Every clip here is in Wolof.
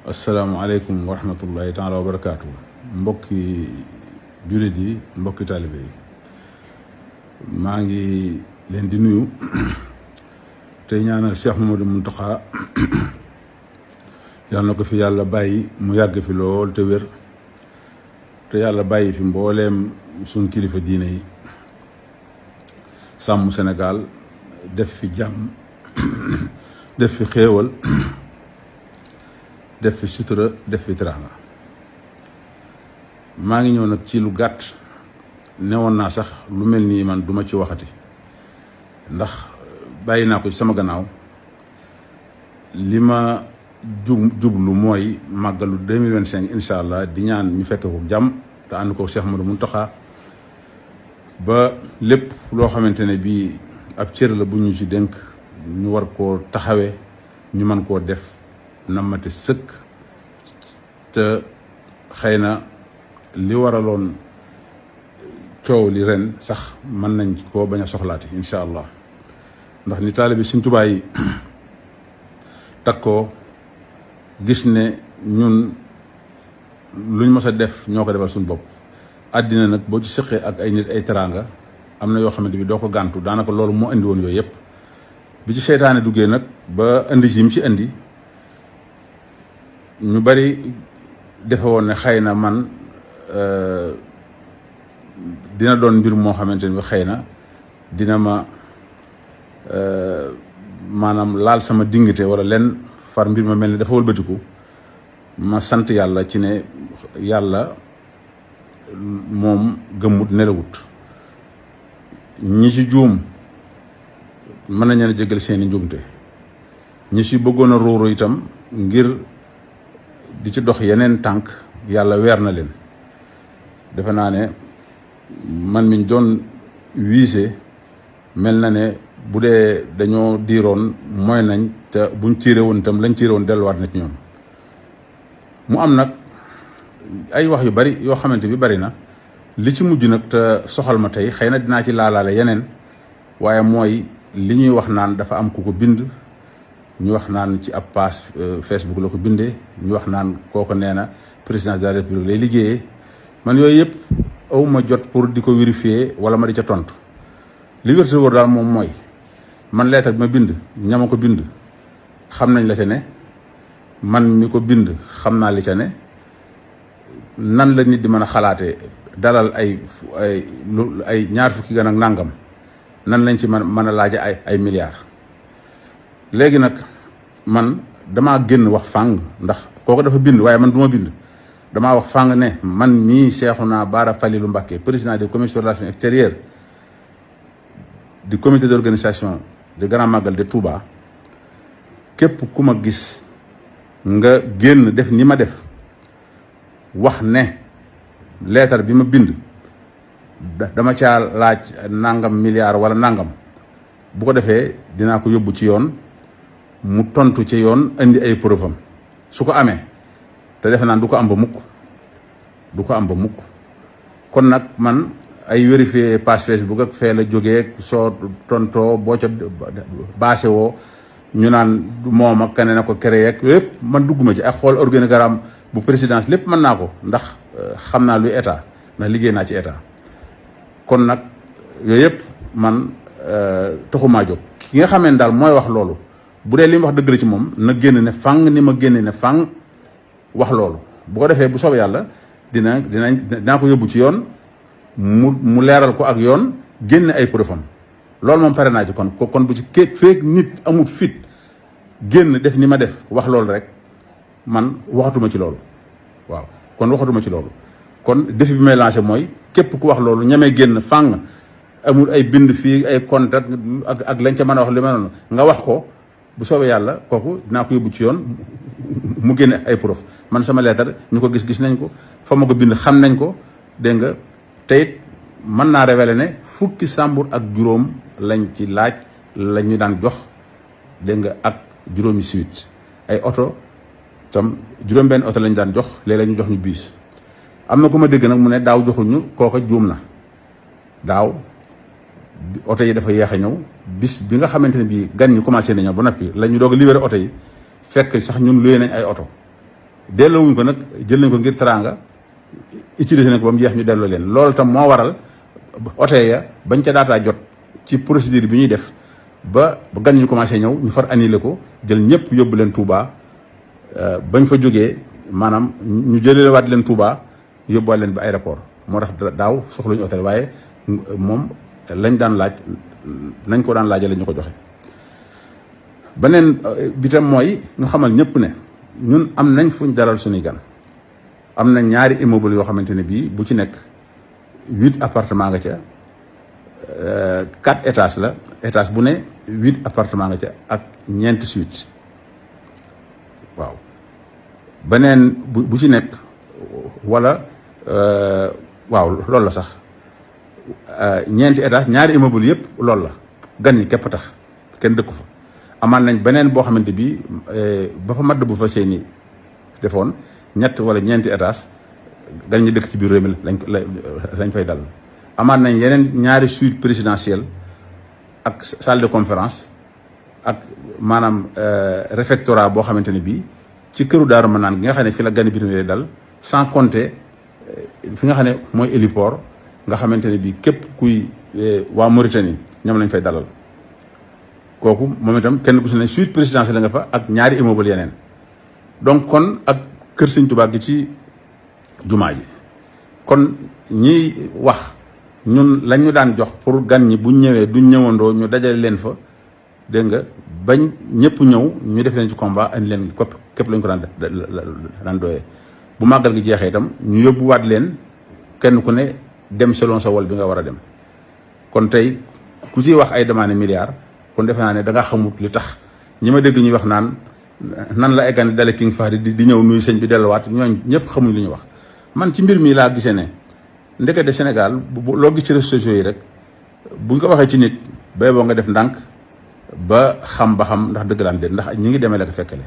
asalaamaaleykum wa rahmatullahi taala wa barakaatu. Mbokki jullit yi, mbokki taalibe yi, maa ngi leen di nuyu te ñaanal Cheikh Mamadou Mountakha yàlla na ko fi yàlla bàyyi mu yàgg fi lool te wér, te yàlla bàyyi fi mbooleem suñ kilifa diine yi, sàmm Sénégal, def fi jàmm def fi xéewal, def fi sutura, def fi teraanga. maa ngi ñëw nag ci lu gàtt. newoon naa sax lu mel nii man duma ci waxati ndax bàyyi naa ko ci sama gannaaw. li ma jublu mooy màggalu 2025 incha allah di ñaan ñu fekke ko jàmm te ànd ko Cheikh Mamadou Mountakha ba lépp loo xamante ne bii ab cër la bu ñu ci dénk ñu war koo taxawee, ñu mën koo def namate sëkk. te xëy na li waraloon coow li ren sax mën nañ koo bañ a soxlaati incha allah, ndax ni taalibe Sëriñ Tuubaa yi takkoo gis ne ñun luñ mës a def ñoo ko defal suñu bopp. àddina nag boo ci sëqee ak ay nit ay teraanga am na yoo xamante bi doo ko gàntu. daanaka loolu moo indi woon yooyu yëpp. bi ci seytaane duggee nag ba indi ci mu ci indi, ñu bari defe woon ne xëy na man dina doon mbir moo xamante ni xëy na dina ma maanaam laal sama dignité wala lenn, far mbir ma mel ni dafa wëlbatiku. ma sant yàlla ci ne yàlla moom gëmmut nelawut. ñi ci juum mën nañ leen a jégal seeni njuumte, ñi ci bëggoon a róoru itam ngir di ci dox yeneen tànk yàlla weer na leen. defe naa ne man miñ doon wiise mel na ne bu dee dañoo diiroon mooy nañ, te buñ tiire woon itam lañ tiire woon delluwaat na ci ñoom. mu am nag ay wax yu bari yoo xamante bi bari na. li ci mujj nag te soxal ma tey, xëy na dinaa ci laalaale yeneen, waaye mooy li ñuy wax naan dafa am ku ko bind. ñu wax naan ci ab page Facebook la ko bindee, ñu wax naan kooko nee na présidence de la république lay liggéeyee. man yooyu yëpp awma jot pour di ko vérifier wala ma di ca tontu. li wér te wóor daal moom mooy man lettre bi ma bind, ñama ko bind xam nañ la ca ne, man mi ko bind xam naa li ca ne. nan la nit di mën a xalaatee dalal ay ñaar fukki gan ak nàngam, nan lañ ci mën a laaja ay milliards. léegi nag man damaa génn wax fàng, ndax kooku dafa bind waaye man du ma bind. damaa wax fàng ne man mii Cheikhouna Bara Falilou Mbacké, président du comité de relations extérieures du comité d'organisation du Grand Magal de Touba, képp ku ma gis nga génn def ni ma def, wax ne leetar bi ma bind dama caa laaj nangam milliard wala nangam, bu ko defee dinaa ko yóbbu ci yoon, mu tontu ci yoon indi ay preuve am su ko amee. te defe naan du ko am ba mukk. kon nag man ay vérifier page Facebook ak fee la jógee, soo tontoo boo ca baase woo ñu naan moom ak keneen a ko créé ak lépp man dugguma ci. ak xool organigramme bu présidence lépp mën naa ko, ndax xam naa luy état, ndax liggéey naa ci état. kon nag yooyu yëpp man taxumaa jóg. ki nga xamee ne daal mooy wax loolu, bu dee li mu wax dëgg la ci moom, na génn ne fang ni ma génne ne fang wax loolu. bu ko defee bu soobee yàlla dinaa ko yóbbu ci yoon, mu leeral ko ak yoon, génne ay preuve am. loolu moom pare naa ci. kon bu ci feek nit amut fit génn def ni ma def wax loolu rek, man waxatuma ci loolu. waaw kon waxatuma ci loolu. kon défi bi may lancé mooy képp ku wax loolu ñamee génn fang, amul ay bind fii ay contact ak lañ ca mën a wax li ma noonu, nga wax ko, bu soobee yàlla kooku dinaa ko yóbbu ci yoon mu génne ay preuve. man sama lettre ñu ko gis nañ ko, fa ma ko bind xam nañ ko, dégg nga. te it mën naa révéler ne fukki sàmbur ak juróom lañ ci laaj la ñu daan jox, dégg nga, ak juróomi suite ay oto tam, juróom-benn oto lañ daan jox, léeg-léeg ñu jox ñu biis. am na ku ma dégg nag mu ne daaw joxuñu, kooka juum na. daaw oto yi dafa yéex a ñëw, bis bi nga xamante ne bii gan ñu commencé nañoo ba noppi la ñu doog a libéré oto yi, fekk sax ñun luyee nañ ay oto delloowuñ ko nag jël nañ ko ngir teraanga utiliser nañ ko ba mu jeex ñu delloo leen loolu tam moo waral oto ya bañ ca daataa jot ci procédure bi ñuy def ba gan ñu commencé ñëw ñu far annulé ko jël ñëpp yóbbu leen Touba bañ fa jógee maanaam ñu jëlee waat leen Touba yóbbuwaat leen ba aéroport moo tax daaw soxla ñu hôtel waaye moom lañ daan laaj nañ ko daan laajee la ñu ko joxe. beneen bi tam mooy ñu xamal ñëpp ne ñun am nañ fuñ dalal suñuy gan am na ñaari immeuble yoo xamante ne bii bu ci nekk 8 appartement nga ca 4 étages la étage bu ne 8 appartement nga ca ak 9 suites waaw beneen bu ci nekk wala waaw loolu la sax 9 étages ñaari immeuble yëpp loolu la gan ñi képp tax kenn dëkku fa. amaan nañ beneen boo xamante bi ba fa madd bu fa seeni defoon 3 wala 4 étages gan ñi dëkk ci biir réew mi lañ fay dal. amaan nañ yeneen ñaari suite présidentielle ak salle de conférence ak maanaam réfectorat boo xamante ne bii ci këru Daaru Manaan gi nga xam ne fi la gani bitim réew dal sans compter fi nga xam ne mooy héliport nga xamante ne bii képp kuy waa Mauritanie ñoom lañ fay dalal kooku moom itam kenn ku si ne suite présidentielle nga fa ak ñaari immeuble yeneen donc kon ak kër Sëñ Tuubaa gi ci jumaa ji kon ñiy wax ñun lañ ñu daan jox pour gan ñi buñ ñëwee duñ ñëwandoo ñu dajale leen fa dégg nga bañ ñëpp ñëw ñu def leen ci combat andi leen képp lañ ko daan doyee bu màggal gi jeexee itam ñu yóbbuwaat leen kenn ku ne dem selon sa wol bi nga war a dem kon tey ku ciy wax ay demande milliards kon defe naa ne da nga xamut li tax ñi ma dégg ñuy wax naan nan la ay gan dale King Fahd di ñëw nuyu sëñ bi delluwaat ñooñ ñëpp xamuñ li ñu wax man ci mbir mi laa gisee ne ndekete Sénégal loo gis ci réseaux sociaux yi rek buñ ko waxee ci nit bay boo nga def ndànk ba xam ndax dëgg la am déet ndax ñi ngi demee la ko fekkale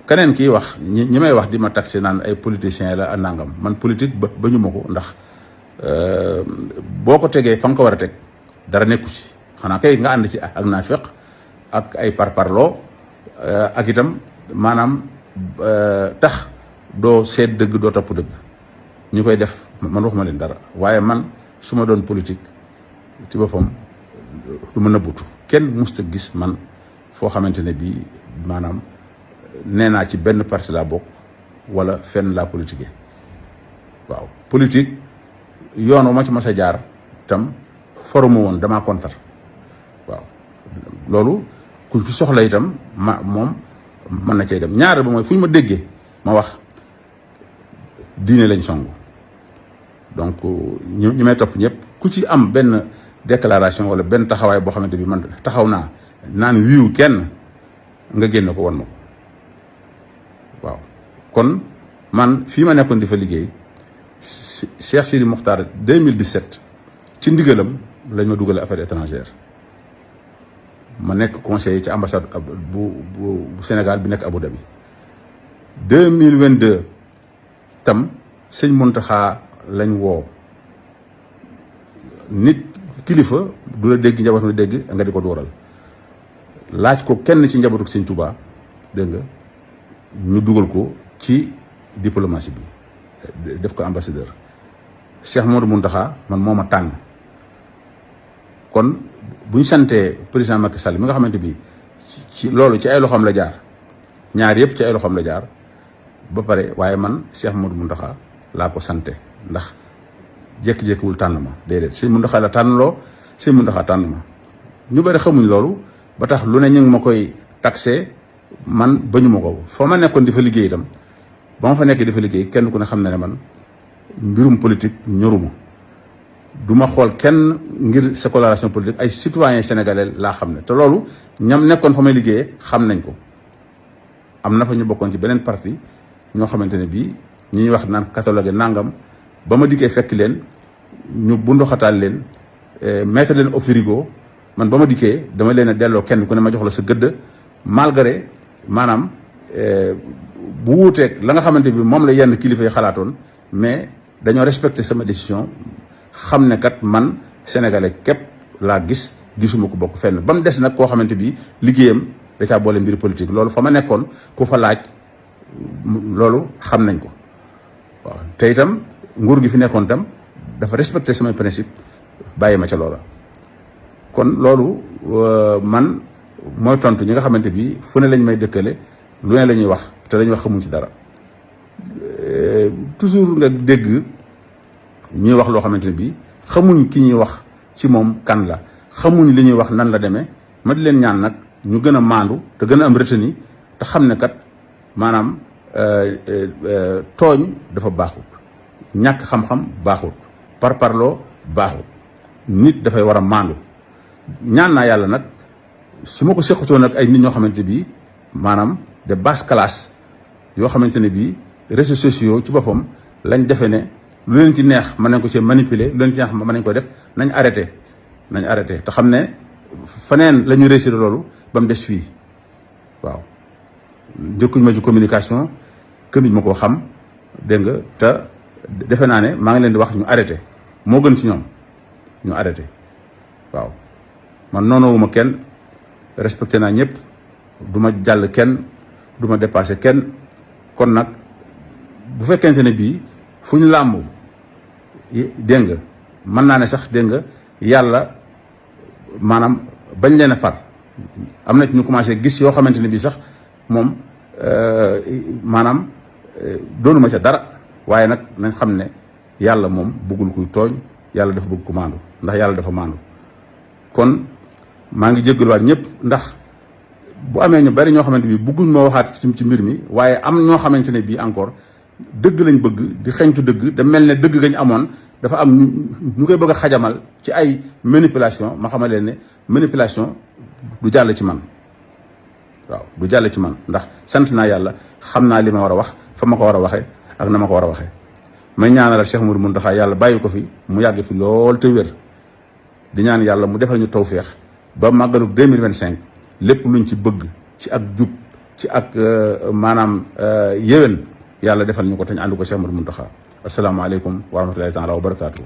keneen kii wax ñi may wax di ma taxé naan ay politiciens la a nangam man politique ba ñu ma ko ndax boo ko tegee fa nga ko war a teg dara nekku ci xanaa kay nga ànd ci ak naafeq ak ay parparloo ak itam maanaam tax doo seet dëgg doo topp dëgg ñu koy def man waxuma leen dara waaye man su ma doon politique ci boppam du ma nëbbutu kenn musta gis man foo xamante ne bii maanaam nee naa ci benn parti laa bokk wala fenn laa politique waaw politique yoon wu ma ci mas a jaar tam foruma woon damaa kontar waaw loolu ku ci soxla itam moom mën na cay dem ñaar ba mooy fu ñu ma déggee ma wax diine lañ songu donc ñi may topp ñëpp ku ci am benn déclaration wala benn taxawaay boo xamante bi man taxaw naa naan wiiw kenn nga génn ko wan ma ko waaw kon man fii ma nekkoon di fa liggéey Cheikh Sidi Mokhtar 2017 ci ndigalam lañ ma dugal affaires étrangères ma nekk conseiller ci ambassade bu Sénégal bi nekk Abu Dhabi 2022 tam sëñ Mountakha lañ woo nit kilifa du la dégg njabootu la dégg nga di ko dooral laaj ko kenn ci njabootu sëñ Touba dégg nga ñu dugal ko ci diplomatie bi def ko ambassadeur Cheikh Modou Mountakha man moo ma tànn kon bu ñu santee président Macky Sall mi nga xamante bi ci loolu ci ay loxoom la jaar ñaar yëpp ci ay loxoom la jaar ba pare waaye man Cheikh Modou Mountakha laa ko sante ndax jékki-jékkiwul tànn ma déedéet sëñ Mountakha la tànnloo sëñ Mountakha tànn ma ñu bëri xamuñ loolu ba tax lu ne ñu ngi ma koy taxé man bañu ma ko fa ma nekkoon di fa liggéey itam ba ma fa nekk di fa liggéey kenn ku ne xam na ne man mbirum politique ñoruma du ma xool kenn ngir sa coloration politique ay citoyen sénégalais laa xam ne te loolu ñam nekkoon fa may liggéeyee xam nañ ko am na fa ñu bokkoon ci beneen parti ñoo xamante ne bii ñi ñuy wax naan catalogue nangam ba ma dikkee fekk leen ñu bunduxataal leen mettre leen au frigo man ba ma dikkee dama leen a delloo kenn ku ne ma jox la sa gëdd malgré maanaam bu wuuteeg la nga xamante bi moom la yenn kilifa yi xalaatoon mais dañoo respecté sama décision xam ne kat man sénégalais képp laa gisuma ko bokk fenn ba mu des nag koo xamante bi liggéeyam da caa boole mbir politique loolu fa ma nekkoon ku fa laaj loolu xam nañ ko waaw te itam nguur gi fi nekkoon tam dafa respecté samay principe bàyyi ma ca loola. kon loolu man mooy tontu ñi nga xamante bi fu ne lañ may dëkkale lu ne la ñuy wax te lañuy wax xamuñ ci dara toujours nga dégg ñuy wax loo xamante ne bi xamuñ ki ñuy wax ci moom kan la, xamuñ li ñuy wax nan la demee. ma di leen ñaan nag ñu gën a maandu te gën a am retenu te xam ne kat maanaam tooñ dafa baaxut, ñàkk xam-xam baaxut, parparloo baaxut. nit dafay war a maandu. ñaan naa yàlla nag su ma ko seqatoo nag ay nit ñoo xamante bi maanaam de basse classe yoo xamante ne bii réseaux sociaux ci boppam lañ defe ne lu leen ci neex mën nañ ko ci manipuler, lu leen ci neex mën nañ ko def. nañ arrêté te xam ne faneen la ñu réussir loolu ba mu des fii. waaw njëkkuñ ma ci communication kënuñ ma koo xam dégg nga te defe naa ne maa ngi leen di wax ñu arrêté moo gën ci ñoom ñu arrêté. waaw man noonoowuma kenn, respecté naa ñëpp, du ma jàll kenn, du ma dépassé kenn. kon nag bu fekkente ne bii fu ñu làmb dégg nga mën naa ne sax dégg nga yàlla maanaam bañ leen a far am na ci ñu commencé gis yoo xamante ne bii sax moom maanaam doonuma ca dara. waaye nag nañ xam ne yàlla moom bëggul kuy tooñ, yàlla dafa bëgg ku maandu ndax yàlla dafa maandu. kon maa ngi jéggaluwaat ñëpp ndax bu amee ñu bari ñoo xamante bi bëgguñ ma waxaat ci mbir mi, waaye am ñoo xamante ne bii encore dëgg lañ bëgg di xeñtu dëgg da mel ne dëgg gañ amoon dafa am ñu koy bëgg a xajamal ci ay manipulation. ma xamal leen ne manipulation du jàll ci man. waaw du jàll ci man ndax sant naa yàlla, xam naa li ma war a wax fa ma ko war a waxee ak na ma ko war a waxee. may ñaanal Cheikh Mouhamadou Mountakha yàlla bàyyi ko fi mu yàgg fi lool te wér. di ñaan yàlla mu defal ñu tawféex ba màggalu 2025 lépp luñ ci bëgg ci ak jub ci ak maanaam yéwén yàlla defal ñu ko te ñu ànd ko Cheikh Mouhamadou Mountakha. asalaamaaleykum wa rahmatullahi taala wa barakaatu.